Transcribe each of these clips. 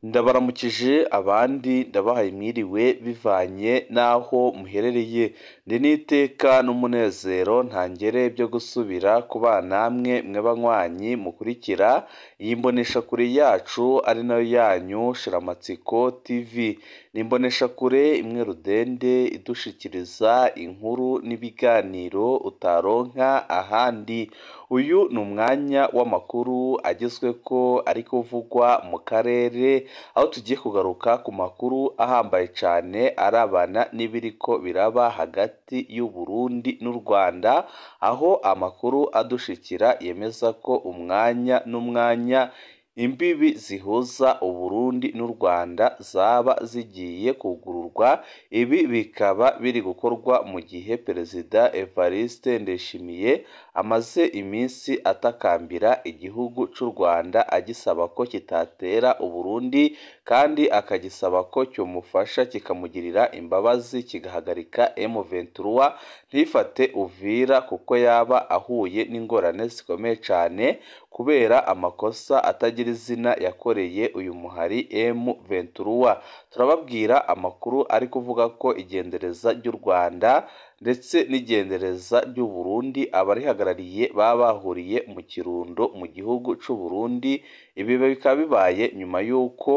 Ndabaramukije abandi ndabahaye mwiriwe bivanye n'aho muherereye, ndi n'iteka n'umunezero ntangere byo gusubira kubana namwe mwe banywanyi mukurikira iyi mboneshakure yacu ari nayo yanyu Shiramatsiko TV. Ni imboneshakure imwe rudende idushikiriza inkuru n'ibiganiro utaronka ahandi. Uyu ni umwanya w'amakuru agezweko ari kuvugwa mu karere, aho tugiye kugaruka ku makuru ahambaye cane arabana n'ibiriko biraba hagati y'u Burundi n'u Rwanda, aho amakuru adushikira yemeza ko umwanya n'umwanya imbibi zihuza Uburundi n'u Rwanda zaba zigiye kugururwa. Ibi bikaba biri gukorwa mu gihe Perezida Evariste Ndayishimiye amaze iminsi atakambira igihugu c'u Rwanda agisaba ko kitatera Uburundi, kandi akagisaba ko cyomufasha kikamugirira imbabazi kigahagarika M23 ntifate Uvira, kuko yaba ahuye n'ingorane zikomeye cane kubera amakosa atagira izina yakoreye uyu muhari M23. Turababwira amakuru ari kuvuga ko igendereza ry'u Rwanda ndetse n'igendereza ry'u Burundi abarihagarariye baba bahuriye mu Kirundo mu gihugu c'u Burundi. Ibi bikaba bibaye nyuma y'uko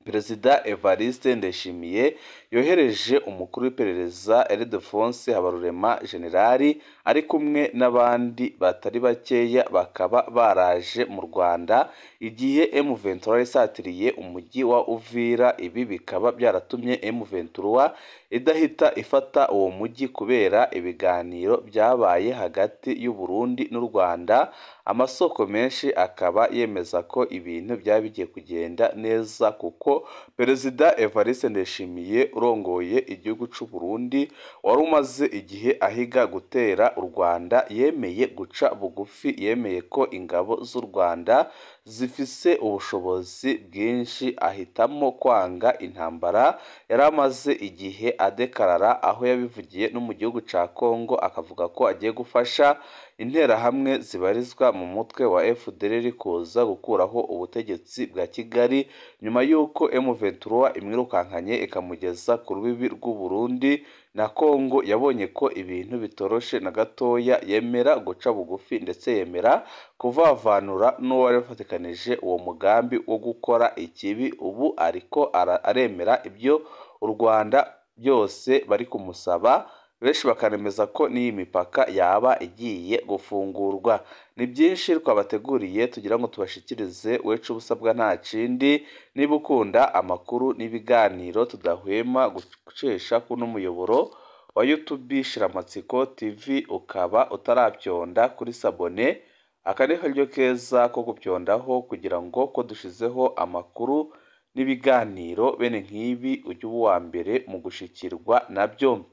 Perezida Evariste Ndayishimiye yohereje umukuru w'iperereza Ildefonse Habarurema Generali ari kumwe n'abandi batari bakeya, bakaba baraje mu Rwanda igihe M23 isatiriye umujyi wa Uvira. Ibi bikaba byaratumye M23 idahita ifata uwo mujyi kubera ibiganiro byabaye hagati y'u Burundi n'u Rwanda. Amasoko menshi akaba yemeza ko ibintu byaba bigiye kugenda neza, kuko Perezida Evariste Ndayishimiye urongoye igihugu c'u Burundi wari umaze igihe ahiga gutera u Rwanda yemeye guca bugufi, yemeye ko ingabo z'u Rwanda zifise ubushobozi bwinshi, ahitamo kwanga intambara yari amaze igihe adekarara, aho yabivugiye no mu gihugu ca Kongo akavuga ko agiye gufasha interahamwe zibarizwa mu mutwe wa FDLR kuza gukuraho ubutegetsi bwa Kigali, nyuma y'uko M23 imwirukankanye ikamugeza ku rubibi rw'u Burundi na Kongo. Yabonye ko ibintu bitoroshe na gatoya, yemera guca bugufi ndetse yemera kuvavanura n'uwari wafatikanije uwo mugambi wo gukora ikibi. Ubu ariko aremera ibyo u Rwanda byose bari kumusaba, benshi bakanemeza ko n'iyi mipaka yaba igiye gufungurwa. Ni byinshi twabateguriye tugira ngo tubashikirize, wecu ubusabwa nta kindi. Niba ukunda amakuru n'ibiganiro tudahwema gucesha kuno muyoboro wa YouTube Shiramatsiko TV, ukaba utarabyonda kuri sabone, aka ni karyo keza ko gupyondaho kugira ngo ko dushizeho amakuru n'ibiganiro bene nk'ibi ujye uba uwa mbere mu gushikirwa nabyo.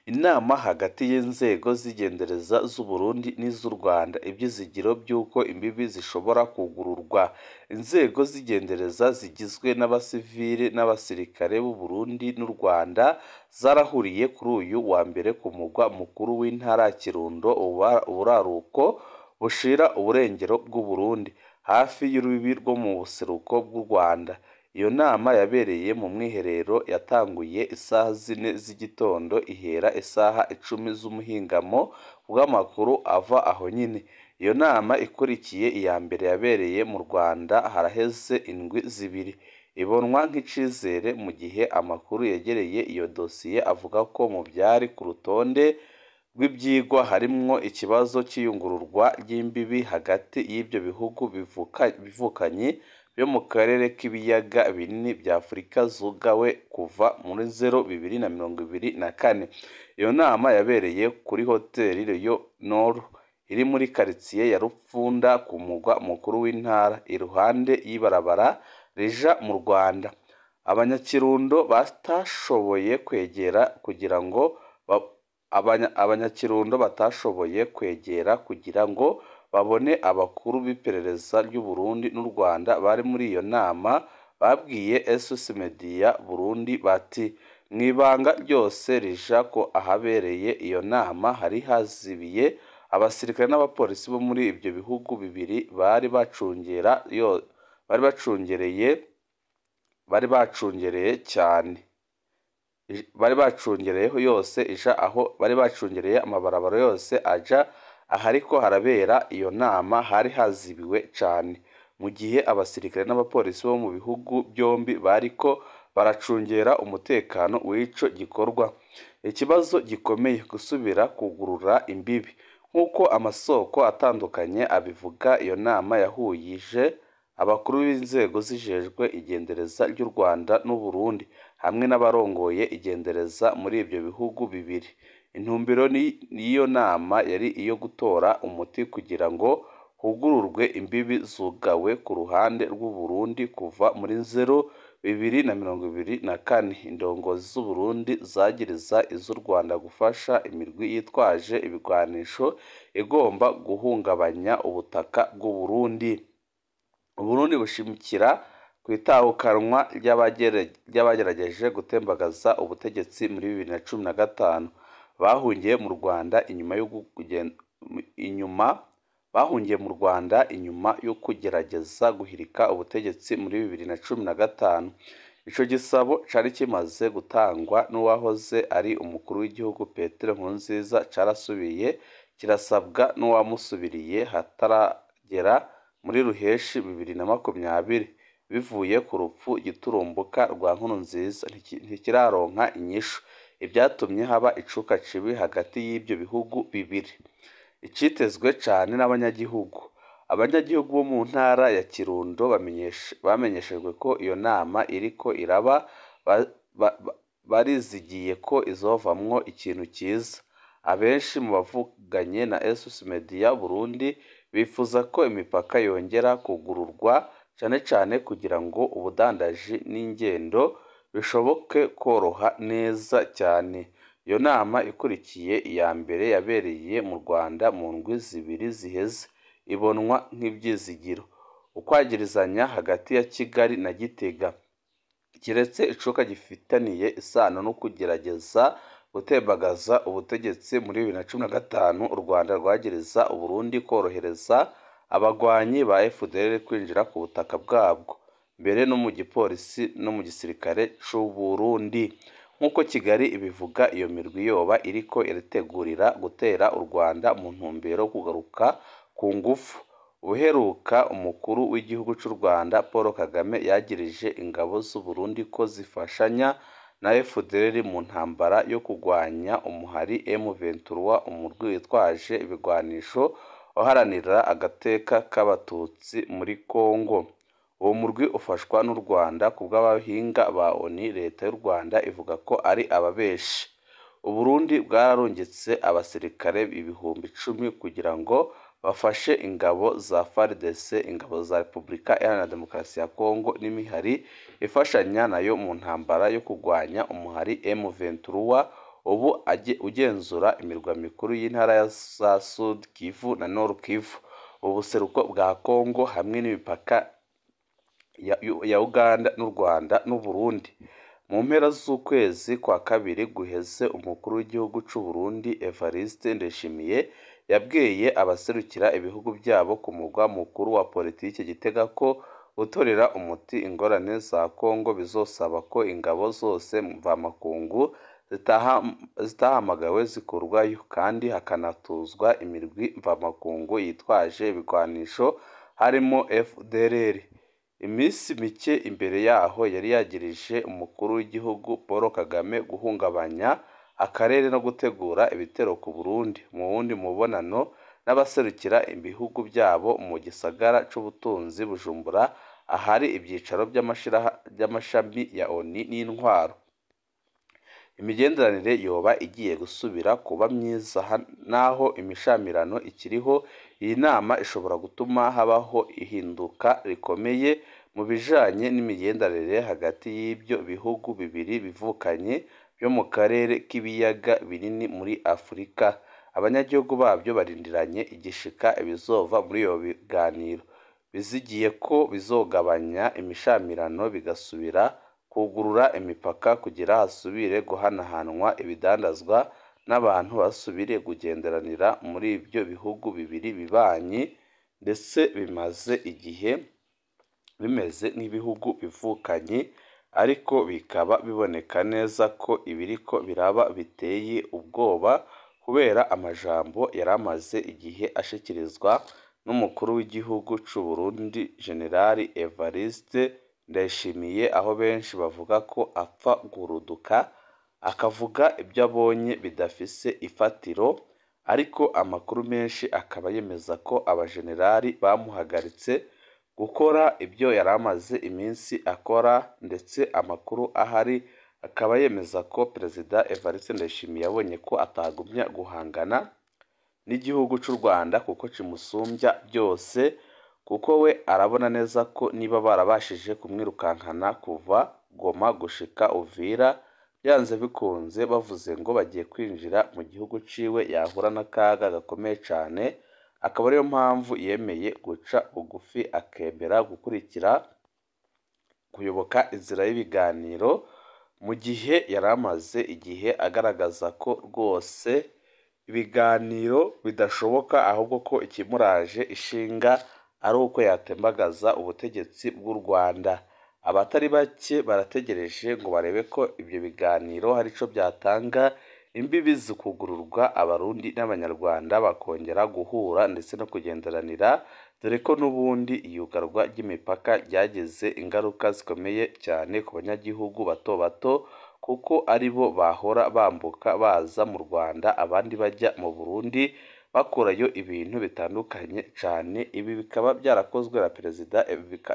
Inama hagati y'inzego z'igendereza z'u Burundi n'iz'u Rwanda, ibyizigiro by'uko imbibi zishobora kugururwa. Inzego z'igendereza zigizwe n'abasivili n'abasirikare b'u Burundi n'u Rwanda zarahuriye kuri uyu wa mbere ku mugwa mukuru w'intara ya Kirundo, uburaruko bushira uburengero bw'u Burundi, hafi y'urubibi rwo mu buseruko bw'u Rwanda. Iyo nama yabereye mu mwiherero yatanguye isaha 4 z'igitondo ihera isaha 10 z'umuhingamo bw'amakuru ava aho nyine. Iyo nama ikurikiye iya mbere yabereye mu Rwanda haraheze indwi 2, ibonwa nk'icizere mu gihe amakuru yegereye iyo dosiye avuga ko mu byari ku rutonde rw'ibyigwa harimwo ikibazo cy'iyungururwa ry'imbibi hagati y'ibyo bihugu bivukanye byo mu karere k'ibiyaga binini bya Afurika zugawe kuva muri 2024. Iyo nama yabereye kuri hoteli Royal Nord iri muri karitsiye ya Rupfunda ku mugwa mukuru w'intara, iruhande y'ibarabara rija mu Rwanda. Abanyakirundo batashoboye kwegera kugira ngo Abanyakirundo batashoboye kwegera kugira ngo babone abakuru b'iperereza ry'u Burundi n'u Rwanda bari muri iyo nama, babwiye SOS Media Burundi bati: "Mw'ibanga ryose rija ko ahabereye iyo nama hari hazibiye, abasirikare n'abapolisi bo muri ibyo bihugu bibiri bari bacungera bari bacungereye cyane, bari bacungereyeho yose ija aho bari bacungereye amabarabara yose aja ahariko harabera iyo nama hari hazibiwe cane, mu gihe abasirikare n'abapolisi bo mu bihugu byombi bariko baracungera umutekano w'ico gikorwa. Ikibazo gikomeye gusubira kugurura imbibi nk'uko amasoko atandukanye abivuga. Iyo nama yahuyije abakuru b'inzego zijejwe igendereza ry'u Rwanda n'u Burundi hamwe n'abarongoye igendereza muri ibyo bihugu bibiri. Intumbero y'iyo nama yari iyo gutora umuti kugira ngo hugururwe imbibi zugawe ku ruhande rw'u Burundi kuva muri Nzero 2024. Indongozi z'u Burundi zagiriza iz'u Rwanda gufasha imirwi yitwaje ibigwanisho igomba guhungabanya ubutaka bw'u Burundi. Uburundi bushimikira ku itahukanwa ry'abagerageje gutembagaza ubutegetsi muri 2015 bahungiye mu Rwanda inyuma bahungiye mu Rwanda inyuma yo kugerageza guhirika ubutegetsi muri 2015. Ico gisabo cari kimaze gutangwa n'uwahoze ari umukuru w'igihugu Petero Nkurunziza, carasubiye kirasabwa n'uwamusubiriye hataragera muri Ruheshi 2020, bivuye ku rupfu giturumbuka rwa Nkurunziza ntikiraronka inyishu, ivyatumye haba icuka cibi hagati y'ivyo bihugu bibiri. Icitezwe cane n'abanyagihugu: abanyagihugu bo mu ntara ya Kirundo bamenyeshejwe ko iyo nama iriko iraba, barizigiye ko izovamwo ikintu ciza. Abenshi mu bavuganye na SOS Media Burundi bifuza ko imipaka yongera kugururwa, cane cane kugira ngo ubudandaji n'ingendo bishoboke koroha neza cyane. Iyo nama ikurikiye iya mbere yabereye mu Rwanda mu ndwi 2 ziheze, ibonwa nk'ivyizigiro. Ukwagirizanya hagati ya Kigali na Gitega, kiretse icuka gifitaniye isano no kugerageza gutembagaza ubutegetsi muri 2015, u Rwanda rwagiriza Uburundi korohereza abagwanyi ba FDLR kwinjira ku butaka bwabwo, mbere no mu gipolisi no mu gisirikare c'u Burundi. Nk'uko Kigali ibivuga, iyo mirwi yoba iriko iritegurira gutera u Rwanda mu ntumbero yo kugaruka ku ngufu. Ubuheruka umukuru w'igihugu c'u Rwanda Paul Kagame yagirije ingabo z'u Burundi ko zifashanya na FDLR mu ntambara yo kugwanya umuhari M23, umurwi witwaje ibigwanisho uharanira agateka k'abatutsi muri Congo. Uwo murwi ufashwa n'u Rwanda ku bw'abahinga ba ONU. Leta y'u Rwanda ivuga ko ari ababeshi. Uburundi bwararungitse abasirikare 10,000 kugira ngo bafashe ingabo za FARDC, ingabo za Repubulika Iharanira Demokarasi ya Congo n'imihari ifashanya nayo mu ntambara yo kugwanya umuhari M23, ubu ugenzura imirwa mikuru y'intara za Sud Kivu na Nord Kivu, ubuseruko bwa Congo, hamwe n'imipaka ya Uganda n'u Rwanda n'u Burundi. Mu mpera z'ukwezi kwa kabiri guheze, umukuru w'igihugu c'u Burundi Evariste Ndayishimiye yabwiye abaserukira ibihugu byabo ku murwa mukuru wa politiki Gitega ko gutorera umuti ingorane za Congo bizosaba ko ingabo zose mvamakungu zitahamagawe zikurwayo, kandi hakanatuzwa imirwi mvamakungu yitwaje ibigwanisho harimo FDLR. Iminsi mike imbere yaho yari yagirije umukuru w'igihugu Paul Kagame guhungabanya akarere no gutegura ibitero ku Burundi, mu wundi mubonano n'abaserukira ibihugu byabo mu gisagara c'ubutunzi Bujumbura, ahari ibyicaro by'amashami ya ONU n'intwaro. Imigenderanire yoba igiye gusubira kuba myiza naho imishamirano ikiriho. Iyi nama ishobora gutuma habaho ihinduka rikomeye mu bijanye n'imigenderanire hagati y'ibyo bihugu bibiri bivukanye byo mu karere k'ibiyaga binini muri Afurika. Abanyagihugu babyo barindiranye igishika ibizova muri iyo biganiro, bizigiye ko bizogabanya imishamirano, bigasubira kugurura imipaka kugira hasubire guhanahanwa ibidandazwa n'abantu basubire kugenderanira muri ibyo bihugu bibiri bibanyi, ndetse bimaze igihe bimeze nk'ibihugu bivukanye, ariko bikaba biboneka neza ko ibiriko biraba biteye ubwoba kubera amajambo yari amaze igihe ashikirizwa n'umukuru w'igihugu c'u Burundi General Evariste Ndayishimiye, aho benshi bavuga ko apfa guruduka akavuga ibyo abonye bidafise ifatiro, ariko amakuru menshi akaba yemeza ko abajenerali bamuhagaritse gukora ibyo yari amaze iminsi akora, ndetse amakuru ahari akaba yemeza ko Perezida Evariste Ndayishimiye yabonye ko atagumya guhangana n'igihugu c'u Rwanda kuko kimusumbya byose, kuko we arabona neza ko niba barabashije kumwirukankana kuva Goma gushika Uvira, byanze bikunze bavuze ngo bagiye kwinjira mu gihugu ciwe yahura n'akaga gakomeye cane, akaba ariyo mpamvu yemeye guca bugufi akemera gukurikira kuyoboka inzira y'ibiganiro, mu gihe yari amaze igihe agaragaza ko rwose ibiganiro bidashoboka, ahubwo ko ikimuraje ishinga ari uko yatembagaza ubutegetsi bw'u Rwanda. Abatari bake barategereje ngo barebe ko ibyo biganiro hari ico byatanga, imbibi zikugururwa, Abarundi n'Abanyarwanda bakongera guhura ndetse no kugenderanira, dore ko n'ubundi iyugarwa ry'imipaka ryagize ingaruka zikomeye cyane ku banyagihugu bato bato, kuko aribo bahora bambuka baza mu Rwanda, abandi bajya mu Burundi bakurayo ibintu bitandukanye cyane. Ibi bikaba byarakozwe na Perezida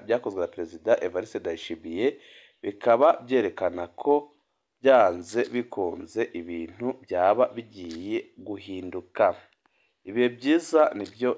byakozwe na Perezida Evariste Ndayishimiye, bikaba byerekana ko byanze bikunze ibintu byaba bigiye guhinduka. Ibihe byiza nibyo.